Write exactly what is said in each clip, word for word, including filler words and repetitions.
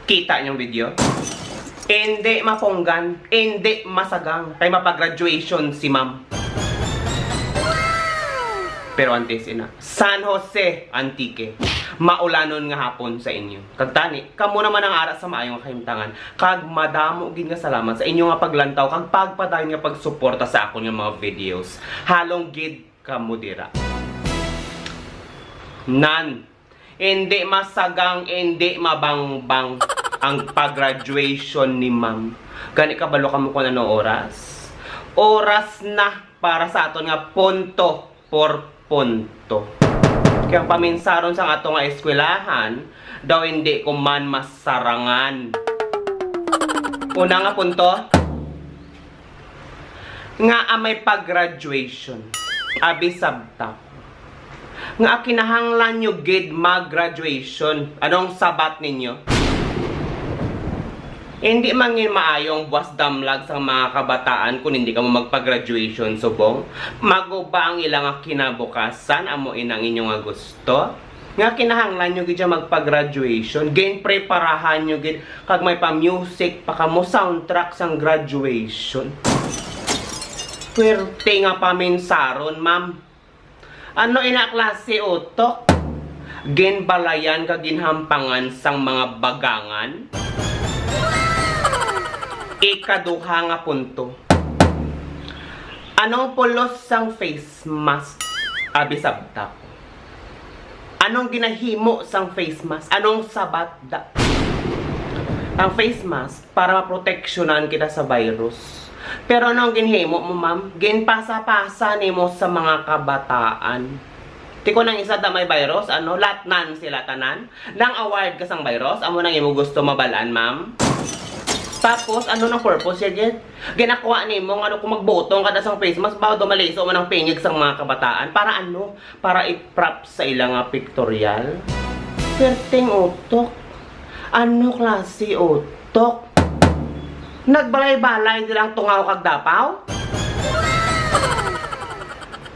Kita niyong video? Hindi mapunggan, hindi masagang, kay mapag-graduation si ma'am. Pero antes ina, San Jose, Antique, maulanon nga hapon sa inyo. Kag tani, kamo naman ang ara sa maayo nga kahimtangan. Kag madamo gid nga salamat sa inyo nga paglantaw kag pagpadayon nga pagsuporta sa akon nga mga videos. Halong gid kamo dira. Nan, hindi masagang, hindi mabangbang ang pag-graduation ni ma'am. Gani kabalo kamo kung anong oras? Oras na para sa aton nga punto por punto. Kaya ang paminsaron sang ato nga eskwelahan, daw hindi ko man masarangan. Una nga punto, nga may pag-graduation. Abi sabta ko. Nga kinahanglan nyo gid mag-graduation. Anong sabat ninyo? Hindi man gid maayong buwas damlag sang mga kabataan kung hindi kamo magpa-graduation subong. Maguba ang ilang kinabukasan, amo ina ang inyo nga gusto. Nga kinahanglan nyo gid siya magpa-graduation. Ginpreparahan nyo gid kag may pa-music pa kamo, soundtrack sang graduation. Pwerte nga paminsaron, ma'am. Ano ina klase utok? Ginbalayan kag ginhampangan sang mga bagangan? Ikaduha nga punto. Anong pulos sang face mask? Abi sabta ko. Anong ginahimo sang face mask? Anong sabat da? Ang face mask para maproteksyonan kita sa virus. Pero anong ginhimo mo, ma'am? Ginpasa-pasa nimo sa mga kabataan. Ti ko nang isa ta may virus, ano, latnan sila tanan. Nang award ka sang virus, amo nang imo gusto mabalaan, ma'am? Tapos, ano nang purpose ya gid? Ginakuha nimo nga ano, kung magbutong ka na sang face mask, bawo daw maliso man ang pingig sang mga kabataan. Para ano? Para i-prop sa ila nga pictorial? Perting utok. Ano klase utok? Nagbalay-balay nilang tungaw kag dapaw?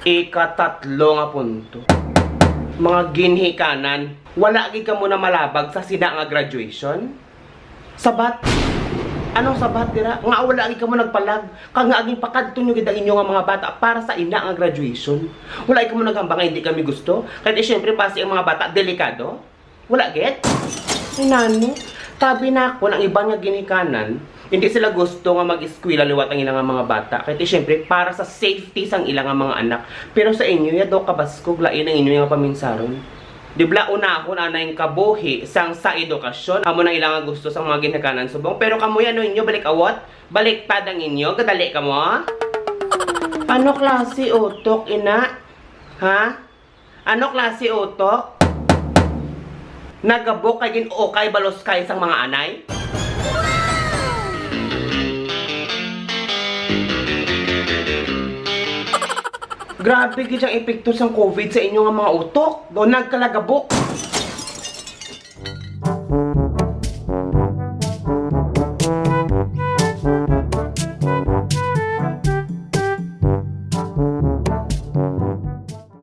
Ikatatlo nga punto. Mga ginhikanan, wala gid kamo na malabag sa sina nga graduation? Sabat? Anong sabat dira? Nga wala gid kamo nagpalag? Kag nga aging pakadto nyo gid ang inyo nga mga bata para sa ina nga graduation? Wala gid kamo naghambal nga hindi kami gusto? Kay di syempre basi ang mga bata delikado? Wala gid? Inani, tabi na ako ng iban nga ginikanan, hindi sila gusto nga mag-eskwela liwat ang ilang mga bata. Kay ti, syempre, para sa safety sang ilang mga anak. Pero sa inyo, ya daw kabaskog, lain ang inyo nga paminsaron. Di bala unahon anay ang kabuhi sang sa edukasyon, amo nang ilang gusto sang mga ginikanan subong. Pero kamo, ano inyo, balik awat? Baliktad ang inyo, gadali kamo? Ano klase utok, ina? Ha? Ano klase utok? Nagabok kay gin-ukay balos kay sang mga anay? Grabe gid ang epekto sang covid sa inyo nga mga utok. Do nagkalagabok.